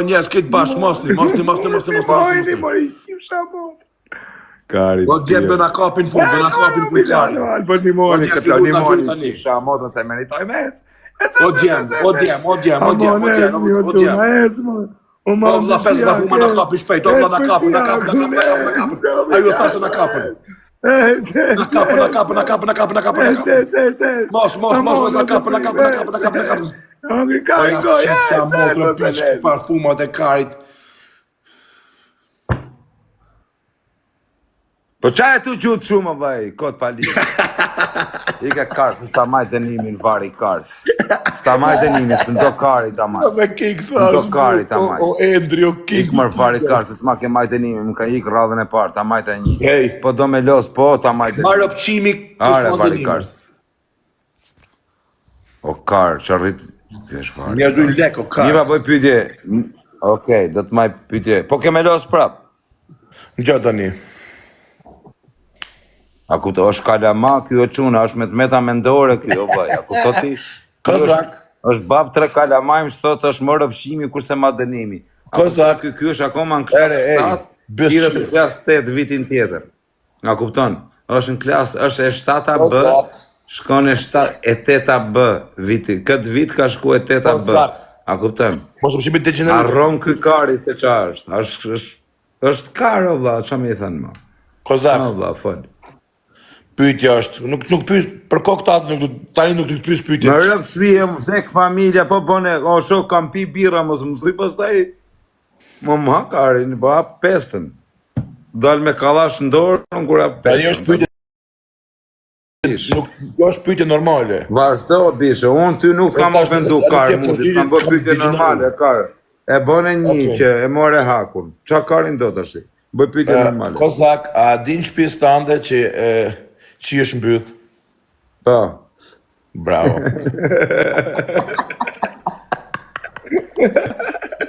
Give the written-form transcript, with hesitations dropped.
Njerëz këtë bashkë, mosni, mosni, mosni, mosni, mosni, mosni, mosni. Mori, qifsha mot. Kari. O djem do na kapin fund, do na kapin fund kari. Po ndihmoni, O, djem, këtë si na ndihmoni. gjuni tani. Qifsha motën se meritoj me ec. O djem, o djem, o djem, o djem, o djem, o djem. O O vlla pesë parfuma na kapin shpejt, o vlla na kapin, na kapin, na kapin, na kapin, na kapin. Ajo tha se na kapin. Na kapin, na kapin, na kapin, na kapin, na kapin, na kapin. Mos, mos, mos, mos, na kapin, na kapin, na kapin, na kapin, na kapin. Po ja qifsha motrën piçk parfumat e karit. Po qa e tu gjutë shumë, vllai, kot pa lidhje. I ka kars, s'ta maj dënimin, vari kars. S'ta maj dënimin, s'më do kari ta maj. Dhe king sa Do kari ta o, maj. o Endri, o king. Ik mër vari kars, s'ma ke maj dënimin, më ka ik radhën e parë, ta maj të një. Hej. Po do me los, po ta maj dënimin. Marë pëqimi, Are, kusmon vari dënimin. kars. O kar, që rrit... Ky është vari. Njerëz duin lek, o kar. Mirë, pa bëj pyetje. Okej, do të maj pyetje. Po ke me los prap. Ngja tani. A kupto, është kalama ky o çuna, është me të meta mendore ky o vllai. A kupto ti? Ky është- Kozak. Është bab tre kalamajmë që thotë është më rëpshimi kurse ma dënimi. A kupto, Kozak. Ky ky është akoma në klasë Ere, ej, 7, bes tjetër qyre. në klasë 8 vitin tjetër. A kupton? Është në klasë, është e 7-a B, Kozak. shkon e 7 e 8-a B viti. Këtë vit ka shku e 8-a B. Kozak. A kupton? Mos më shimi degeneru. Arron ky kari se qa është. Është është është kar o vlla, ç'a më i thënë më? Kozak. O vlla, fol. Pyetja është, nuk nuk pyes për kokë tatë, nuk do tani nuk do të pyes pyetje. Më rëp shpije, më vdek familja, po bëne, o shok, kam pi birra, mos më thuj pastaj. Më më ha karin, po hap pestën. Dal me kallash në dorë, unë kur hap Tani pestën. është pyetje, Bish. nuk kjo është pyetje normale. Vazhdo, bishe, unë ty nuk kam tash ofendu nëse kar, tani mu, ke ti kam bë kam pyetje degeneru. normale, kar. E bëne një Okej. që e more hakun. Qa karin do tash ti? Bëj pyetje normale. Kozak, a din shtëpisë tënde që e, që është mbyth? Po. Bravo.